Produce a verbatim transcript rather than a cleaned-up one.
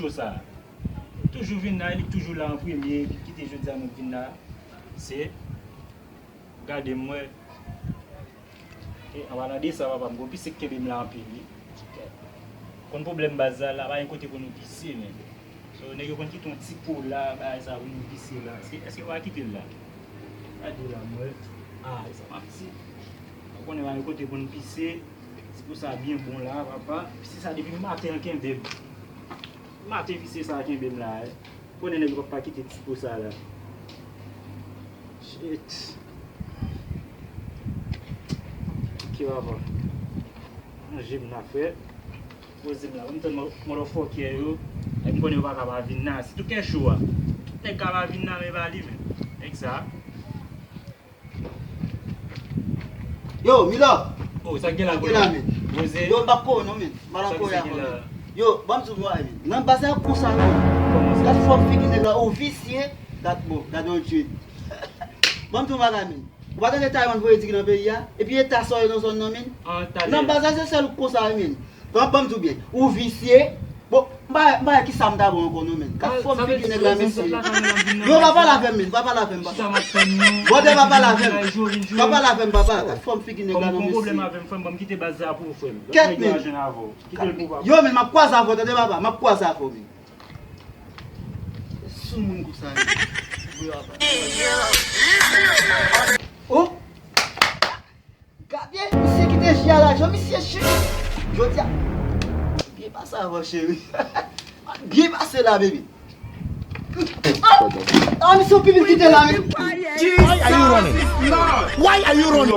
Cho sa. Toujou vin la, li toujou la an premye, kite jodi a nou vin la. Se, gade m wè. E, an palan de sa, papa, m gon pise k kenbe m la anpil, wi. Konn pwoblèm baz la, la pa gen kote pou nou pise, men. So, nèg yo konn kite yon ti po la, bagay sa pou nou pise la. Èske, èske yo pa kite l la? Gade la, m wè. Ah, e sa m ap di. Ou konnen pa gen kote pou nou pise. Ti po sa byen bon la, papa. Pise sa depi maten l kenbe m. Maten pise sa kenbe m la, eh. Konnen nèg yo p ap pa kite ti po sa la. Shit. Ok, papa. Ranje m la, frè. Poze m la. Ban m tann motherfucker yo. Nèg m konnen yo pa ka pa vin la. Sitou kè cho a. Nèg ka pa vin la, men pa li menm. Nèg sa. Yo, Mila! Oh, sa k gen la, Mila, men. Yo, m p ap kore non, men. M pa nan kore avè w, men. Yo, ban m di w yon bagay, men. Nan baz la konsa, men. Gad fòm figi nèg la, ou visye. Gad, bon, gad yon jèn. Ban m di w yon bagay, men. Ou pa tande Taiwan voye diri nan peyi a? Epi eta sa w ye nan zòn nan, men? Nan baz la se sèl ou k konsa, men. Ban, ban m di w byen. Ou visye. Bon, m pa, m pa wè kisa m ta ba w ankò non, men. Gad fòm figi nèg la, mesye. Yo, pa pale avè m, men. Pa pale avè m, papa. Brother, pa pale avè m. Pa pale avè m, papa. Gad fòm figi nèg la, non, mesye. Kèt, men. Yo, men, m ap kwaze avè w, tande, papa. M ap kwaze avè w, men. Sou moun konsa, men. Oh! Gade, misye kite ji a la, jan misye chich. Jodi a. Byen pase avè w, cheri. Byen pase la, baby. Ah, misye, w pi vin kite la, men. Why are you running? Why are you running?